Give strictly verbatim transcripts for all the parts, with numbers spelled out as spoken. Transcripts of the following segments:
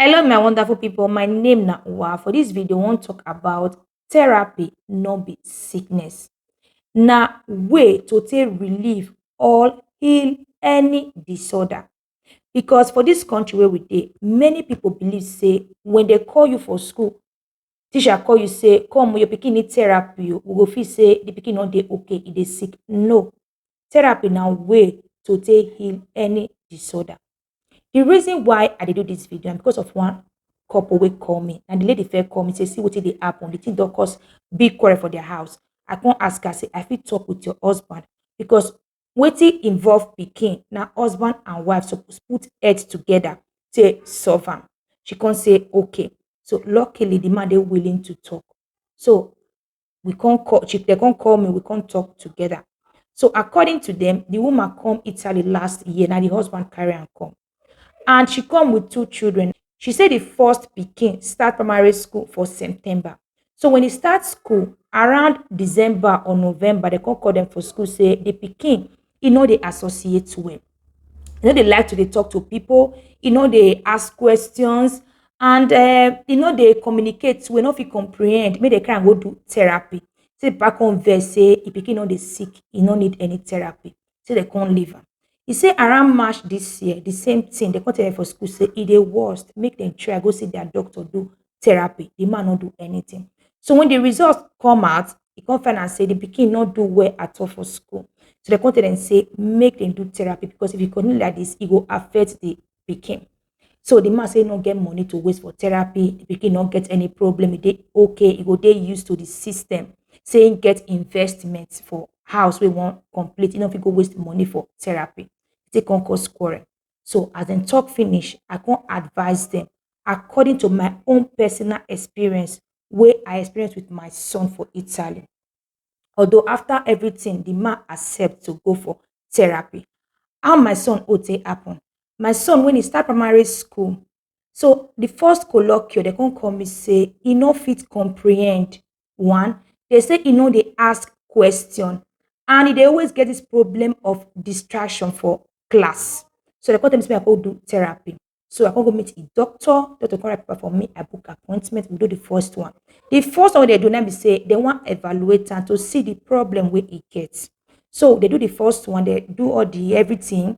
Hello, my wonderful people. My name na Uwa. For this video, I wan talk about therapy, no be sickness. Na way to take relieve or heal any disorder. Because for this country where we dey, many people believe say when they call you for school, teacher call you say, "Come, your pikin need therapy o," we go feel say the pikin no dey okay, e dey sick. No. Therapy na way to take heal any disorder. The reason why I dey do this video na because of one couple wey call me, and the lady first call me say see wetin dey happen, the thing don cause big quarrel for their house. I come ask her say, "I fit talk with your husband?" Because wetin involve pikin, na husband and wife suppose put head together take solve am. She come say, "Okay." So luckily, the man dey willing to talk. So we come call, she, they come call me, we come talk together. So according to them, the woman come Italy last year, na the husband carry am come. And she come with two children. She say the first pikin start primary school for September. So when e start school, around December or November, they come call them for school say the pikin, e no dey associate well. E no dey like to dey talk to people, e no dey ask questions, and um e no dey communicate well, e no fit comprehend, make dem carry am go do therapy. Say the papa come vex say e pikin no dey sick, e no need any therapy. Say dem come leave am. E say around March this year, the same thing, dem come tell dem for school say e dey worst, make dem try go see their doctor do therapy. The man no do anything. So when the results come out, e come find out say the pikin no do well at all for school. So dem come tell dem say make dem do therapy, because if e continue like this, e go affect the pikin. So the man say e no get money to waste for therapy, the pikin no get any problem, e dey okay, e go dey used to the system. Say e get investment for house wey e wan complete, e no fit go waste money for therapy. E take come cause quarrel. So as dem talk finish, I come advise them according to my own personal experience wey I experience with my son for Italy. Although after everything, the man accept to go for therapy. How my son own take happen? My son, when e start primary school, so the first colloquium, dem come call me say e no fit comprehend. One, dem say e no dey ask question, and e dey always get this problem of distraction for class. So dem come tell me say make I go do therapy. So I come go meet the doctor. Doctor come write paper for me. I book appointment. We do the first one. The first one wey dem do, na be say dem wan evaluate am to see the problem wey e get. So dem do the first one, dem do all the everything.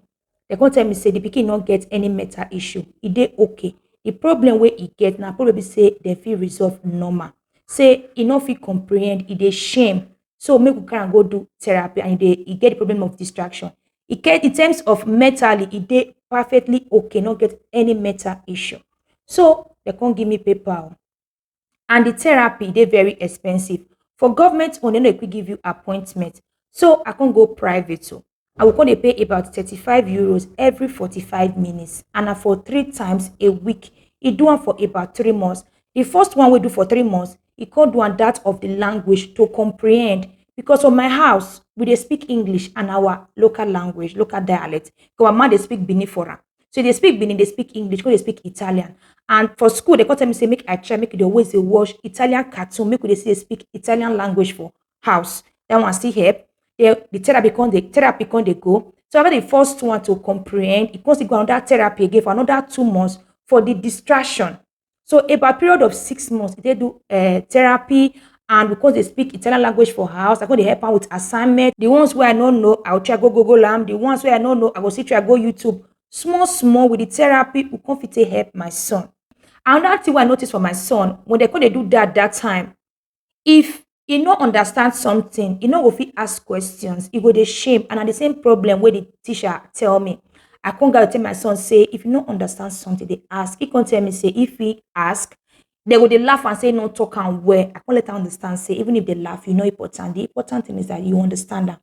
Dem come tell me say the pikin no get any mental issue. E dey okay. The problem wey e get na problem be say dem fit resolve normal. Say e no fit comprehend, e dey shame. So make we carry am go do therapy, and e dey, e get the problem of distraction. E get, in terms of mentally, e dey perfectly okay, no get any mental issue. So dem come give me paper o. And the therapy dey very expensive. For government own, dem no dey quick give you appointment. So I come go private o. I go come dey pay about thirty-five euros every forty-five minutes, and na for three times a week. E do am for about three months. The first one wey e do for three months, e come do am that of the language to comprehend, because for my house, we dey speak English and our local language, local dialect. Because my mama dey speak Benin for am. So e dey speak Benin, dey speak English, come dey speak Italian. And for school, dem come tell me say make I try, make e dey always dey watch Italian cartoon, make we dey see dey speak Italian language for house. That one still help. The, the therapy come dey, therapy come dey go. So after the first one to comprehend, e come still go another therapy again for another two months for the distraction. So about period of six months, e dey do um therapy, and we come dey speak Italian language for house. I come dey help am with assignment. The ones wey I no know, I go try go Google am. The ones wey I no know, I go still try go YouTube. Small small with the therapy, we come fit take help my son. Another thing wey I notice for my son, when dem come dey do that that time, if e no understand something, e no go fit ask questions, e go dey shame, and na the same problem wey the teacher tell me. I come gather tell my son say if you no understand something, dey ask. He come tell me say if he ask, dem go dey laugh and say no talk am well. I come let am understand say even if dem laugh, e no important. The important thing is that you understand am.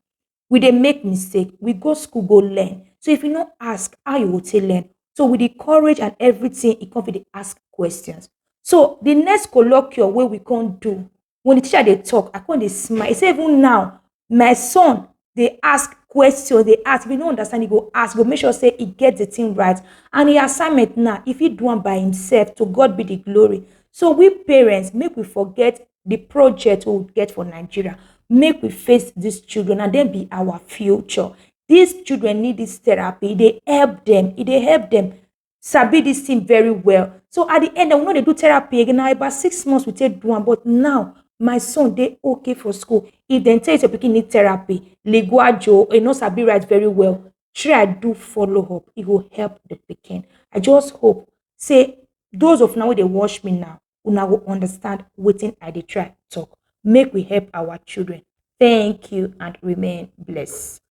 We dey make mistake, we go school go learn. So if you no ask, how you go take learn? So with the courage and everything, e come fit dey ask questions. So the next colloquium wey we come do, when the teacher dey talk, I come dey smile. E say even now, my son dey ask questions, dey ask. If e no understand, e go ask, e go make sure say e get the thing right. And the assignment now, e fit do am by himself, to God be the glory. So we parents, make we forget the project wey we get for Nigeria. Make we face these children, and dem be our future. These children need this therapy. E dey help them. E dey help them sabi this thing very well. So at the end, I will not dey do therapy again. Na about six months we take do am, but now my son dey okay for school. If dem tell you your pikin need therapy, linguaggio, e no sabi write very well, try do follow up. E go help the pikin. I just hope say those of una wey dey watch me now, una go understand wetin I dey try talk. Make we help our children. Thank you and remain blessed.